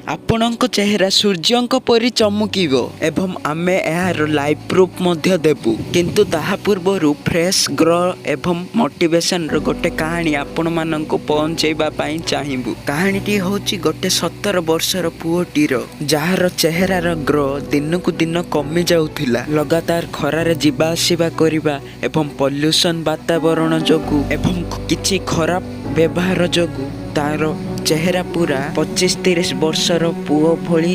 ଆପଣଙ୍କ ଚେହେରା ସୂର୍ଯ୍ୟଙ୍କ ପରି ଚମକିବ ଏବଂ ଆମେ ଏହାର ଲାଇଭ୍ ପ୍ରୁଫ୍ ମଧ୍ୟ ଦେବୁ। କିନ୍ତୁ ତାହା ପୂର୍ବରୁ ଫେସ୍ ଗ୍ଲୋ ଏବଂ ମୋଟିଭେସନର ଗୋଟେ କାହାଣୀ ଆପଣମାନଙ୍କୁ ପହଞ୍ଚେଇବା ପାଇଁ ଚାହିଁବୁ। କାହାଣୀଟି ହେଉଛି ଗୋଟେ 17 ବର୍ଷର ପୁଅଟିର, ଯାହାର ଚେହେରାର ଗ୍ଲୋ ଦିନକୁ ଦିନ କମି ଯାଉଥିଲା। ଲଗାତାର ଖରାରେ ଯିବା ଆସିବା କରିବା ଏବଂ ପଲ୍ୟୁସନ ବାତାବରଣ ଯୋଗୁଁ ଏବଂ କିଛି ଖରାପ ବ୍ୟବହାର ଯୋଗୁଁ ତାର ଚେହେରା ପୁରା 25-30 ବର୍ଷର ପୁଅ ଭଳି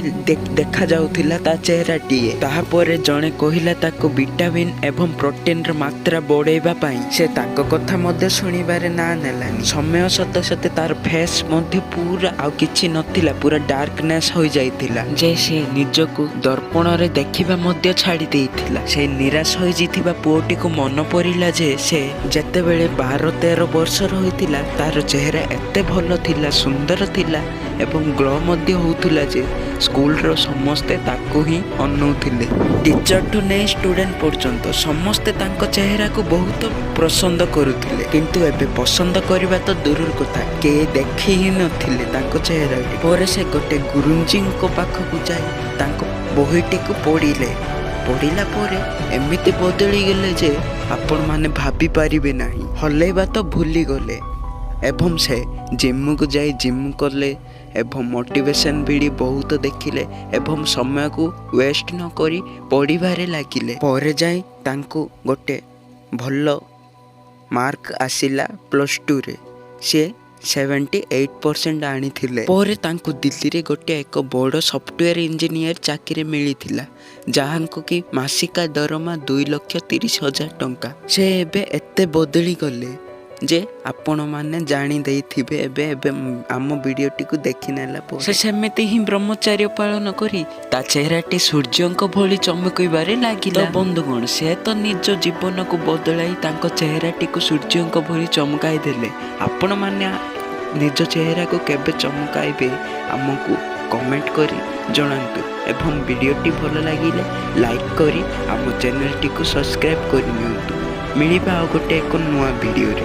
ଦେଖାଯାଉଥିଲା ତା ଚେହେରାଟିଏ। ତାହାପରେ ଜଣେ କହିଲା ତାକୁ ଭିଟାମିନ୍ ଏବଂ ପ୍ରୋଟିନର ମାତ୍ରା ବଢ଼େଇବା ପାଇଁ। ସେ ତାଙ୍କ କଥା ମଧ୍ୟ ଶୁଣିବାରେ ନାଁ ନେଲାନି। ସମୟ ସତେ ସତେ ତାର ଫେସ୍ ମଧ୍ୟ ପୁରା ଆଉ କିଛି ନଥିଲା, ପୁରା ଡାର୍କନେସ୍ ହୋଇଯାଇଥିଲା ଯେ ସେ ନିଜକୁ ଦର୍ପଣରେ ଦେଖିବା ମଧ୍ୟ ଛାଡ଼ି ଦେଇଥିଲା। ସେ ନିରାଶ ହୋଇଯାଇଥିବା ପୁଅଟିକୁ ମନେ ପଡ଼ିଲା ଯେ ସେ ଯେତେବେଳେ 12-13 ବର୍ଷର ହୋଇଥିଲା, ତାର ଚେହେରା ଏତେ ଭଲ ଥିଲା, ସୁନ୍ଦର ଥିଲା ଏବଂ ଗ୍ଲୋ ମଧ୍ୟ ହେଉଥିଲା ଯେ ସ୍କୁଲର ସମସ୍ତେ ତାକୁ ହିଁ ଅନଉଥିଲେ। ଟିଚରଠୁ ନେଇ ଷ୍ଟୁଡେଣ୍ଟ ପର୍ଯ୍ୟନ୍ତ ସମସ୍ତେ ତାଙ୍କ ଚେହେରାକୁ ବହୁତ ପସନ୍ଦ କରୁଥିଲେ। କିନ୍ତୁ ଏବେ ପସନ୍ଦ କରିବା ତ ଦୂରର କଥା, କେହି ଦେଖି ହିଁ ନଥିଲେ ତାଙ୍କ ଚେହେରାଟି। ପରେ ସେ ଗୋଟେ ଗୁରୁଜୀଙ୍କ ପାଖକୁ ଯାଇ ତାଙ୍କ ବହିଟିକୁ ପଢ଼ିଲେ। ପଢ଼ିଲା ପରେ ଏମିତି ବଦଳିଗଲେ ଯେ ଆପଣମାନେ ଭାବି ପାରିବେ ନାହିଁ। ହଲେଇବା ତ ଭୁଲିଗଲେ ଏବଂ ସେ ଜିମକୁ ଯାଇ ଜିମ୍ କଲେ ଏବଂ ମୋଟିଭେସନ୍ ଭିଡ଼ିଓ ବହୁତ ଦେଖିଲେ ଏବଂ ସମୟକୁ ୱେଷ୍ଟ ନ କରି ପଢ଼ିବାରେ ଲାଗିଲେ। ପରେ ଯାଇ ତାଙ୍କୁ ଗୋଟେ ଭଲ ମାର୍କ ଆସିଲା। +2ରେ ସିଏ 78% ଆଣିଥିଲେ। ପରେ ତାଙ୍କୁ ଦିଲ୍ଲୀରେ ଗୋଟେ ଏକ ବଡ଼ ସଫ୍ଟୱେର୍ ଇଞ୍ଜିନିୟର ଚାକିରି ମିଳିଥିଲା, ଯାହାଙ୍କୁ କି ମାସିକା ଦରମା 2,30,000 ଟଙ୍କା। ସେ ଏବେ ଏତେ ବଦଳିଗଲେ ଯେ ଆପଣମାନେ ଜାଣି ଦେଇଥିବେ ଏବେ ଏବେ ଆମ ଭିଡ଼ିଓଟିକୁ ଦେଖିନେଲା ପରେ। ସେ ସେମିତି ହିଁ ବ୍ରହ୍ମଚର୍ଯ୍ୟ ପାଳନ କରି ତା ଚେହେରାଟି ସୂର୍ଯ୍ୟଙ୍କ ଭଳି ଚମକିବାରେ ଲାଗିଲା। ତ ବନ୍ଧୁଗଣ, ସେ ତ ନିଜ ଜୀବନକୁ ବଦଳାଇ ତାଙ୍କ ଚେହେରାଟିକୁ ସୂର୍ଯ୍ୟଙ୍କ ଭଳି ଚମକାଇ ଦେଲେ। ଆପଣମାନେ ନିଜ ଚେହେରାକୁ କେବେ ଚମକାଇବେ, ଆମକୁ କମେଣ୍ଟ କରି ଜଣାନ୍ତୁ ଏବଂ ଭିଡ଼ିଓଟି ଭଲ ଲାଗିଲେ ଲାଇକ୍ କରି ଆମ ଚ୍ୟାନେଲଟିକୁ ସବସ୍କ୍ରାଇବ୍ କରିନିଅନ୍ତୁ। ମିଳିବା ଆଉ ଗୋଟେ ଏକ ନୂଆ ଭିଡ଼ିଓରେ।